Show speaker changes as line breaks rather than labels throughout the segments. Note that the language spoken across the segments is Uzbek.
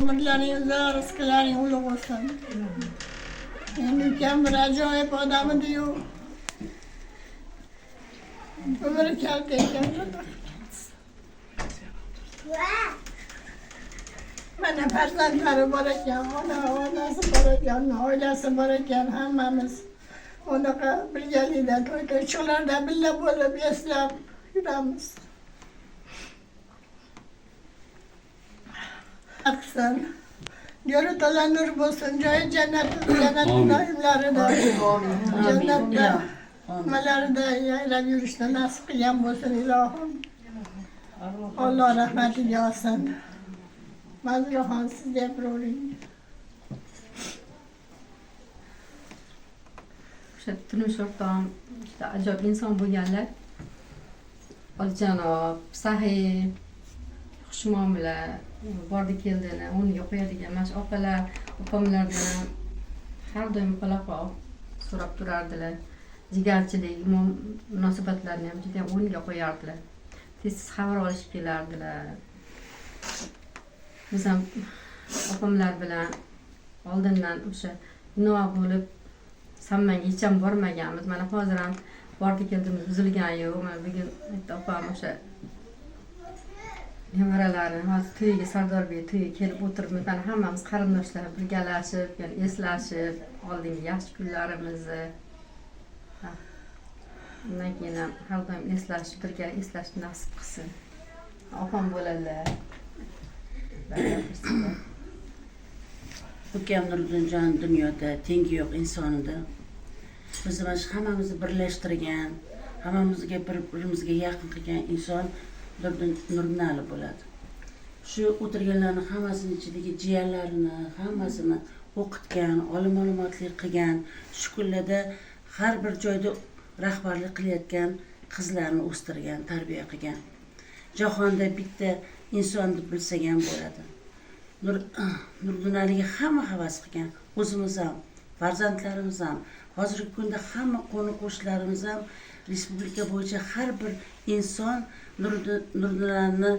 Umrlaring uzoq, rizqlaring ulug' bo'lsin. Endi ukam bir ajoyib odam edi-yu. Umri kalta ekan. Mana farzandlari bor ekan, onasi bor ekan, oilasi bor ekan, hammamiz unaqa birgalikda to'y to'ychiqlarda birga bo'lib eslab yuramiz. Qilsin. Go'ri to'la nur bo'lsin, joyi jannat, jannat doimlarida, jannatda nimalarida yayrab yurishni nasib qilgan bo'lsin ilohim. Alloh rahmatiga olsin. Mazruxon, siz gapiravering.
O'sha turmush o'rtog'im juda ajoyib inson bo'lganlar. Olijanob, saxiy, xushmuomala, bordi keldini o'rniga qo'yadigan mana shu opalar, opamlardan ham har doim hol so'rab turardilar. Jigarchilik munosabatlarni ham juda o'rniga qo'yardilar. Tez tez xabar olishib kelardilar. Biz ham opamlar bilan oldindan o'sha bino bo'lib Sammanga hech ham bormaganmiz. Mana hozir ham bordi keldimiz buzilgani yo'q. Mana bugun bitta opam o'sha nevaralari hozir to'yiga, Sardorbek to'yiga kelib o'tiribmiz. Mana hammamiz qarindoshlar birgalashib, ya'ni eslashib, oldingi yaxshi kunlarimizni. Undan keyin ham har doim eslashib, birga eslashib nasib qilsin. Opam bo'ladilar.
Ukam Nurdinjon dunyoda tengi yo'q inson edi. Bizni mana shu hammamizni birlashtirgan, hammamizga bir-birimizga yaqin qilgan inson Nurdinali bo'ladi. Shu o'tirganlarning hammasini ichidagi jiyanlarini hammasini o'qitgan, olim ma'lumotli qilgan, shu kunlarda har bir joyda rahbarlik qilayotgan qizlarni o'stirgan, tarbiya qilgan. Jahonda bitta inson deb bilsak ham bo'ladi. Nurdinaliga hamma havas qilgan, o'zimiz ham, farzandlarimiz ham, hozirgi kunda hamma qo'ni-qo'shnilarimiz ham respublika bo'yicha har bir inson Nurdinalini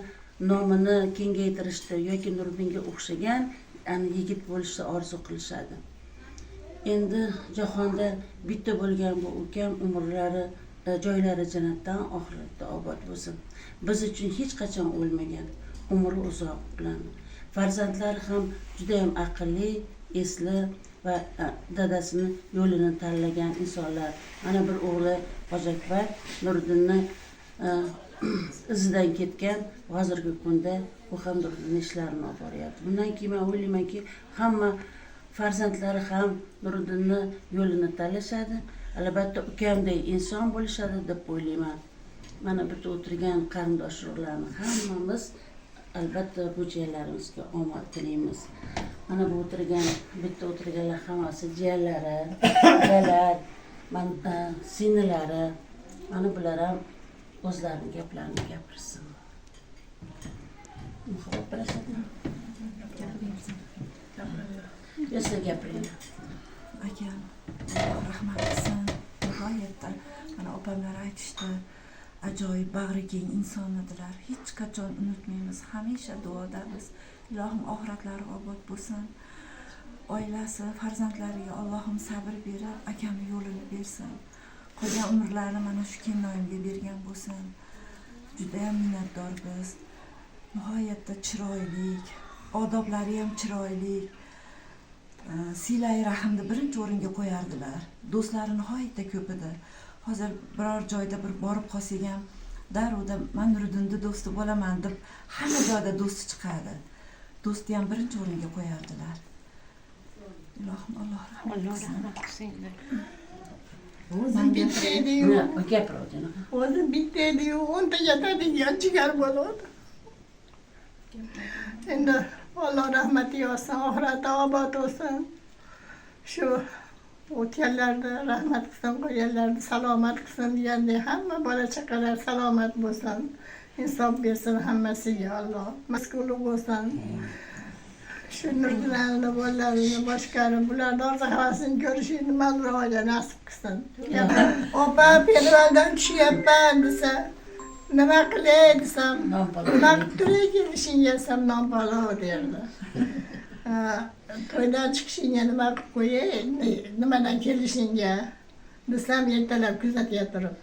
nomini kengaytirishdi yoki Nurdinga o'xshagan yigit bo'lishni orzu qilishadi. Endi jahonda bitta bo'lgan bu ukam umrlari, joylari jannatdan, oxiratda obod bo'lsin. Biz uchun hech qachon o'lmagan, umri uzoq ularni. Farzandlari ham juda ham aqlli, esli va dadasini yo'lini tanlagan insonlar. Mana bir o'g'li Hoji Akbar Nurdinni izidan ketgan, hozirgi kunda u ham Nurdinni ishlarini olib boryapti. Bundan keyin men o'ylaymanki, hamma farzandlari ham Nurdinni yo'lini tanlashadi. Albatta ukamday inson bo'lishadi deb o'ylayman. Mana bu yerda o'tirgan qarindosh urug'larni hammamiz albatta bu jiyanlarimizga omad tilaymiz. Mana bu o'tirgan, bitta o'tirganlar hammasi jiyanlari, akalar, singillari. Mana bular ham o'zlarini gaplarini gapirsin. Muhabbat bilasanmi? Yo, sizlar gapiringlar.
Akam, Alloh rahmat qilsin. Nihoyatda mana opamlar aytishdi, ajoyib bag'ri keng inson edilar. Hech qachon unutmaymiz, hamisha duodamiz. Ilohim oxiratlari obod bo'lsin. Oilasi, farzandlariga Allohim sabr berib, akamni yo'lini bersin. Qolgan umrlarini mana shu kelinoyimga bergan bo'lsin. Juda ham minnatdormiz. Nihoyatda chiroyli, odoblari ham chiroyli. Silai rahmni birinchi o'ringa qo'yardilar. Do'stlari nihoyatda ko'p edi. Hozir biror joyda bir borib qolsak ham darrovda man Nuriddinni do'sti bo'laman deb hamma joyda do'sti chiqadi. Do'stni ham birinchi o'ringa qo'yardilar. Ilohim Alloh rahmat qilsin.
O'zi bitta edi-yu,
Gapiravering.
o'zi bitta edi-yu, o'nta yetadigan jigar bo'ladi. Endi Alloh rahmatiga olsin, oxirati obod bo'lsin. Shu o'tganlarni rahmat qilsin, qolganlarni salomat qilsin degandek hamma bola chaqalar salomat bo'lsin. Insof bersin hammasiga Alloh. Mas'ul bo'lsin. Shu Nurdinalini bolalarini boshqarib, bularni orzu havasini ko'rishini Mazruhoga nasib qilsin. Opa, pedvaldan tushyapman desa, nima qilay desam,
Non palov.
Nima qilib turay kelishingga desam, non palov derdi. To'ydan chiqishingga nima qilib qo'yay, nimadan kelishingga desam, ertalab kuzatib turib.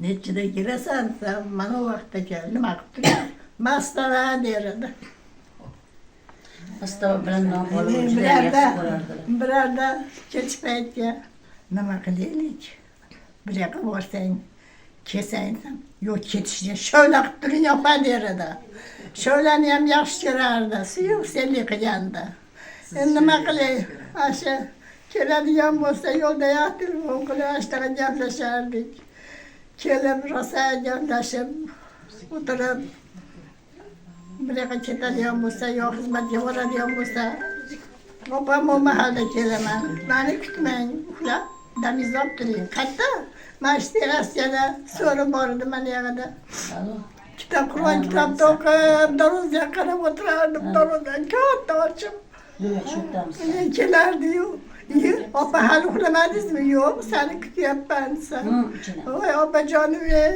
Nechida kelasan desam, mana u vaqtda kel, nima qilib turgan? Mastava derdi.
Pastava bilan non olib juda yaxshi
Birarda,
ko'rardilar.
Birarda kech paytga nima qilaylik? Bir yoqqa borsang, kelsang desam, yo'q, ketishga shovla qilib turing opa derdi. Shovlani ham yaxshi ko'rardi, suyuq senlik qilganda. Endi nima qilay? Shu keladigan bo'lsa yo'lda telefon qilib ana shunaqa gaplashardik. Kelib rosa gaplashib o'tirib, bir yoqqa ketadigan bo'lsa yo xizmatga boradigan bo'lsa, opam bu mahalda kelaman, mani kutmang, uxlab damingizni olib turing. Qayerda? Mana shu terraskada so'ri bor edi mana yog'ida.
Alo.
Kitob, Qur'on kitobni o'qib, darvozaga qarab o'tirardim, darvozani katta ochib.
Yo'q, shu yerdamiz.
Keyin kelardiyu, opa hali uxlamadingizmi? Yo'q, seni kutyapman desam.
Ichini.
Voy opajonim, ey,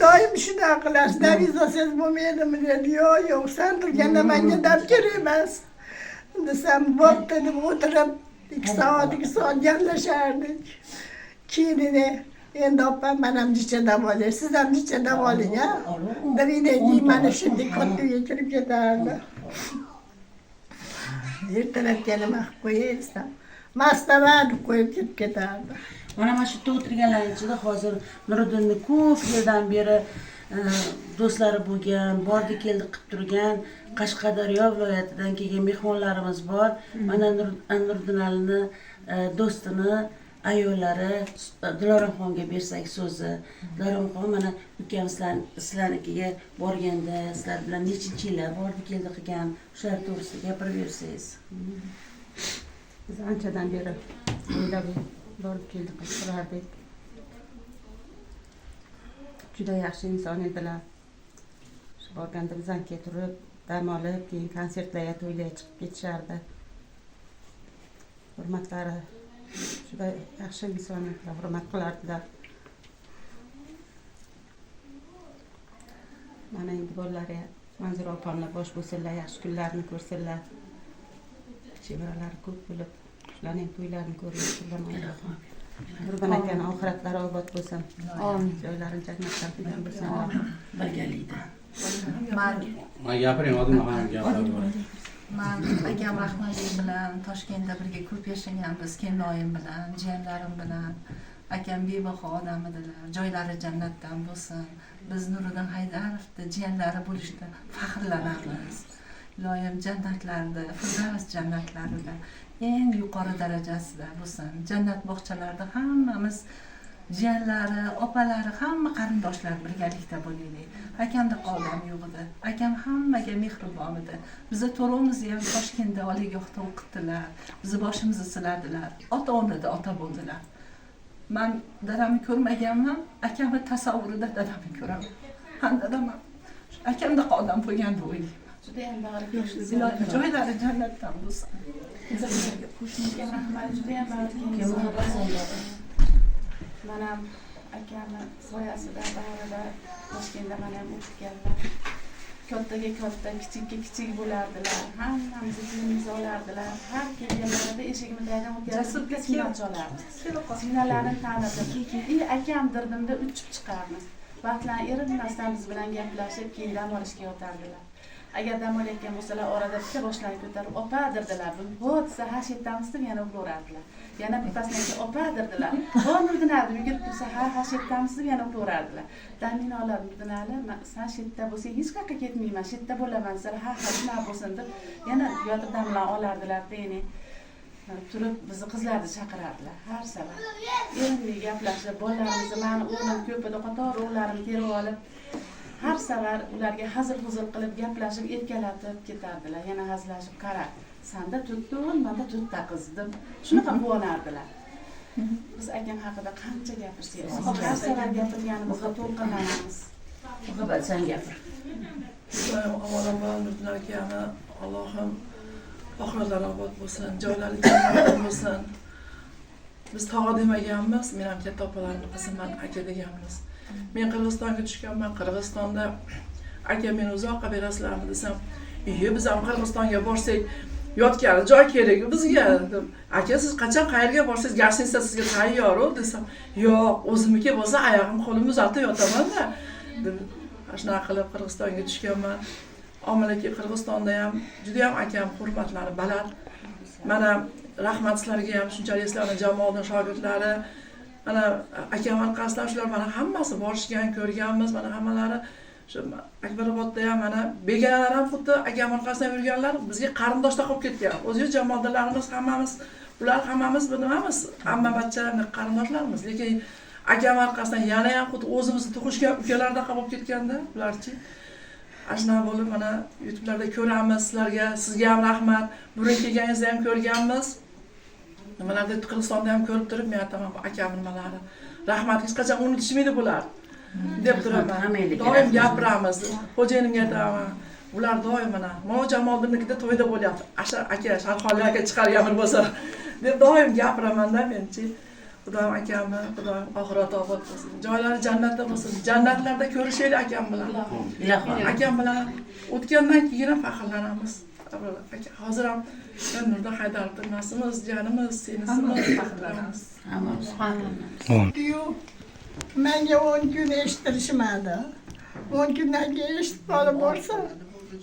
doim shunaqa qilasiz, damingiz olsangiz bo'lmaydimi dedi. Yo'q, yo'q, sen turganda menga dam kerak emas desam, bo'pti deb o'tirib 2 soat, 2 soat gaplashardik. Keyin endi opa, man ham jicha dam olay, siz ham jicha dam oling, a deb keyin mana shunday katta uyga kirib ketardi. Ertalabga nima qilib qo'yay desam, mastava deb qo'yib ketib ketardi.
Mana shu yerda o'tirganlar ichida hozir Nuriddinni ko'p yildan beri do'stlari bo'lgan, bordi keldi qilib turgan Qashqadaryo viloyatidan kelgan mehmonlarimiz bor. Mana Nuriddin Alini do'stini ayollari Diloramxonga bersak so'zi. Diloramxon, mana ukam sizlarnikiga borganda sizlar bilan nechinchi yillar bordi keldi qilgan, shular to'g'risida gapirib bersangiz.
Biz anchadan beri o'ylab borib keldik qilib turardik. Juda yaxshi inson edilar. Shu borganda bizanga turib, dam olib, keyin konsertlarga, to'ylarga chiqib ketishardi. Hurmatlari juda yaxshi inson edilar, hurmat qilardilar. Mana endi bolalari Manzura opamlar bosh bo'lsinlar, yaxshi kunlarni ko'rsinlar. Chevaralari ko'p bo'lib, shularning to'ylarini ko'rib Allohim. Qurbon akani oxiratlari obod bo'lsin.
Amin.
Joylari jannatdan bo'lsin.
Birgalikda.
Man gapiring, Odil ham gapiradi.
Man akam Rahmatli bilan Toshkentda birga ko'p yashaganmiz, kelinoyim bilan, jiyanlarim bilan. Akam bebaho odam edilar. Joylari jannatdan bo'lsin. Biz Nuriddin Haydarovni jiyanlari bo'lishdan faxrlanamiz. Iloyim jannatlarda, Firdavs jannatlarida eng yuqori darajasida bo'lsin. Jannat bog'chalarida hammamiz jiyanlari, opalari, hamma qarindoshlar birgalikda bo'laylik. Akamda odam yo'q edi. Akam hammaga mehribon edi. Bizni to'rovimizni ham Toshkentda oliygohda o'qitdilar. Bizni boshimizni siladilar. Ota o'rnida ota bo'ldilar. Man dadamni ko'rmaganman, akamni tasavvurida dadamni ko'raman. Han dadam ham akamda odam bo'lgan deb o'ylayman.
Judayam bag'rikeng.
Joylari jannatdan bo'lsin.
Akam rahmat, judayam bag'rikeng inson. Man ham akamni soyasida, bag'rida Toshkentda mani ham o'qitganlar. Kattaga katta, kichikka kichik bo'lardilar. Hammamizni tilimizni olardilar. Har kelganlarida eshigimni tagidan o'tgan bitta signal cholardi. Signallarini tanirdim. "Ey akam" dirdimda uchib chiqarmiz. Vaqtlarni erinmasdan biz bilan gaplashib, keyin dam olishga yotardilar. Agar dam olayotgan bo'lsalar, orada bitta boshlarini ko'tarib opa dirdilar. Ho desa, ha shu yerdamiz deb yana uxlaverardilar. Yana birpasdan keyin opa dirdilar. Ho Nurdin Ali yugurib tursa, ha ha shu yerdamiz deb yana uxlaverardilar. Damini olib Nurdin Ali, san shu yerda bo'lsang hech qayerga ketmayman, shu yerda bo'laman desalar, ha ha shunaqa bo'lsin deb yana yotib damlar olardilar. Ya'ni turib bizni qizlarni chaqirardilar har safar. Erinmay gaplashib, bolalarimizni, mani o'g'lim ko'p edi, qator o'g'llarimni terib olib har safar ularga hazil-huzul qilib gaplashib, erkalatib ketardilar. Yana hazillashib, qara, sanda to'rtta o'g'il, menda to'rtta qiz deb shunaqa quvonardilar. Biz akam haqida qancha gapirsak, har safar gapirganimizda to'lqinlanamiz.
Muhabbat, sen gapir.
Doim avvalambor Nuriddin akani Allohim oxiratlari obod bo'lsin, joylari jannatdan bo'lsin. Biz tog'a demaganmiz, men ham katta opalarimni qiziman, aka deganmiz. Men Qirg'izistonga tushganman, Qirg'izistonda aka meni uzoqqa berasizlarmi desam, "Iye, biz ham Qirg'izistonga borsak, Yotgani joy kerak bizga dedim. Aka, siz qachon qayerga borsangiz, gостиница sizga tayyor desam, yo'q, o'zimniki bo'lsa oyog'im qo'limni uzatib yotaman-da deb, shunaqa qilib Qirg'izistonga tushganman. Omil aka, Qirg'izistonda ham juda ham akam hurmatlari baland. Mana, rahmat sizlarga ham, shunchalik sizlarni Jamolni shogirdlari, mana akam orqasidan shular mana hammasi borishgan, ko'rganmiz, mana hammalari shu Akbarobodda ham mana begonalar ham xuddi akam orqasidan yurganlar bizga qarindoshlar qolib ketgan. O'zi Jamoldilarimiz hammamiz, ular hammamiz bir nimamiz, amma bachcha qarindoshlarimiz, lekin akam orqasidan yana ham xuddi o'zimizni tug'ishgan ukalardaqa bo'lib ketganda ularchi. Ana bo'lib mana YouTube'larda ko'ramiz sizlarga, sizga ham rahmat. Burun kelganingizda ham ko'rganmiz. Nimalarda Qirg'izistonda ham ko'rib turib, men aytaman, bu akam nimalari. Rahmat, hech qachon unutishmaydi bular deb turaman. Doim gapiramiz. Xo'jayinimga aytaman. Ular doim mana, "Mana Jamolidinnikida to'yda bo'lyapti. Asha aka, Sharxonli aka chiqargan bir bo'lsa" deb doim gapiraman-da menchi. Xudoyim akamni, Xudoyim oxirati obod bo'lsin. Joylari jannatda bo'lsin. Jannatlarda ko'rishaylik akam bilan.
Ilohim.
Akam bilan o'tgandan keyin ham faxrlanamiz. Aka, hozir ham Nurda Haydarov emasimiz, jiyanimiz, senisimiz, faxrlanamiz.
Hammamiz.
Yo'q, menga 10 kun eshittirishmadi. 10 kundan keyin eshitib olib borsa,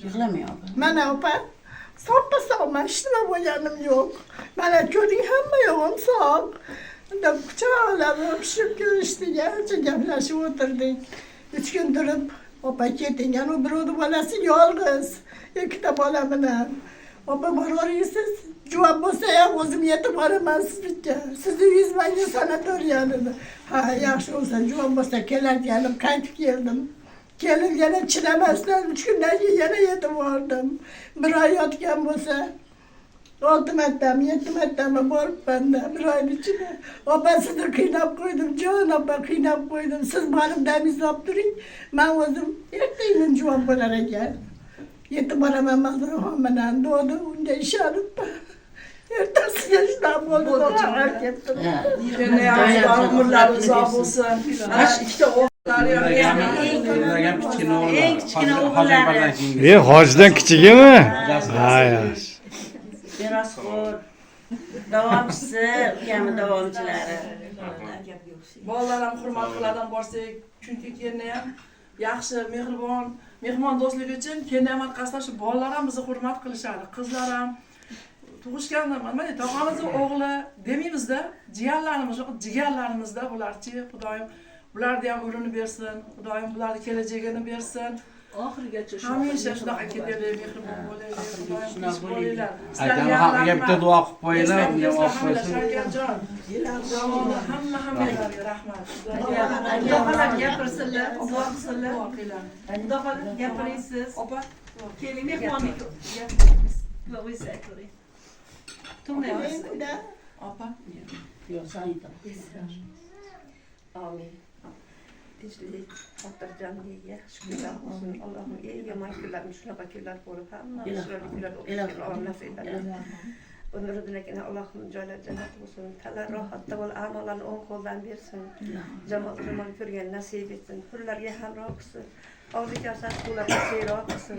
Yig'lamang opa.
Mana opa, soppa sog'man, hech nima bo'lganim yo'q. Mana ko'ring, hamma yog'im sog'. Deb quchoqlab o'pishib ko'rishdik, ancha gaplashib o'tirdik. 3 kun turib, opa keting, anu birovni bolasi yolg'iz, ikkita bola bilan. Opa boraverasiz, javob bo'lsa ham o'zim yetib boraman sizga. Sizni uyingiz menga sanatoriya dedi. Ha, yaxshi bo'lsa, javob bo'lsa kelarkanim qaytib keldim. Kelib yana chidamasdan 3 kundan keyin yana yetib bordim. Bir oy yotgan bo'lsa, 6 martami, 7 martami boribman-da bir oyni ichida. Opa, sizni qiynab qo'ydim, jon opa, qiynab qo'ydim. Siz borib damingizni olib turing, men o'zim erta-indin javob bo'lar ekan. Yetib boraman Manzuraxon bilan dedi, unga ishonib. Ertasiga shunaqa bo'ldi, ketdim.
Yana ham umrlari uzoq bo'lsin. Mana ikkita o'g'illari ham
Ularga ham kichkina o'g'li.
Eng kichkina
Hoji
o'g'illari.
Akbardan keyingi.
Hojidan kichigimi? Ha, yaxshi.
Merosxo'r, davomchisi, ukamni davomchilari.
Bolalar ham hurmat qiladi borsak, chunki kelini ham yaxshi, mehribon, mehmondo'stligi uchun kelini ham orqasidan shu bolalar ham bizni hurmat qilishadi. Qizlar ham tug'ishgan, nima deydi, tog'amizni o'g'li demaymizda, jiyanlarimiz, jigarlarimizda bularchi. Xudoyim bularni ham umrini bersin, Xudoyim bularni kelajagini bersin.
Oxirigacha
Hamisha shunaqa ketaylik, mehribon bo'laylik, Xudoyim tinch bo'linglar.
Akam haqqiga bitta duo qilib qo'yinglar, unga olib qo'ysin.
Shavkatjon, Jamolda hamma hammalarga rahmat.
Xudo xohlab gapirsinlar, duo qilsinlar.
Duo qilinglar.
Xudo xohlab gapiring siz.
Opa,
Keling, mehmonlik gapiramiz. O'zingiz aytavering. To'nglaymiz.
Opa.
Yo'q, sen ayt.
Amin. Tinchlik, xotirjamlik, yaxshi kunlar bo'lsin. Allohim eng yomon kunlarni shunaqa kunlar bo'lib, hamma chiroyli kunlar o'tishga Alloh nasib etsin. Umridan Allohim joylari jannat bo'lsin. Tanlar rohatda bo'l, a'molarni o'ng qo'ldan bersin. Jamol jamol ko'rgan nasib etsin. Hurlarga hamroh qilsin. Og'zi kavsar suvlarga seyroq qilsin.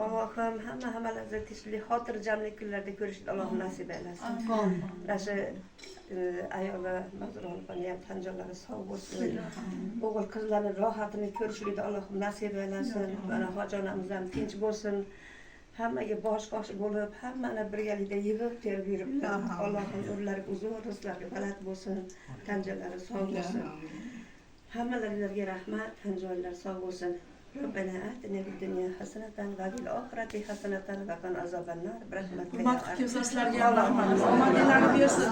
Allohim hamma hammalarni tinchlik, xotirjamlik kunlarda ko'rishni Allohim nasib aylasin. Mana shu ayoli Manzura opani ham tan jonlari sog' bo'lsin. O'g'il qizlarni rohatini ko'rishlikni Allohim nasib aylasin. Mana hoji onamiz ham tinch bo'lsin. Hammaga bosh qosh bo'lib, hammani birgalikda yig'ib terib yuribdi. Allohim umrlari uzun, rizqlari baland bo'lsin, tan jonlari sog' bo'lsin. Hammalaringizga rahmat, tan jonlari sog' bo'lsin. Robbana atina fid dunya hasanatan va fil oxirati hasanatan va qina azobannar. Rahmat.
Hurmat qilib kelsa sizlarga ham rahmat. Omadinglarni bersin.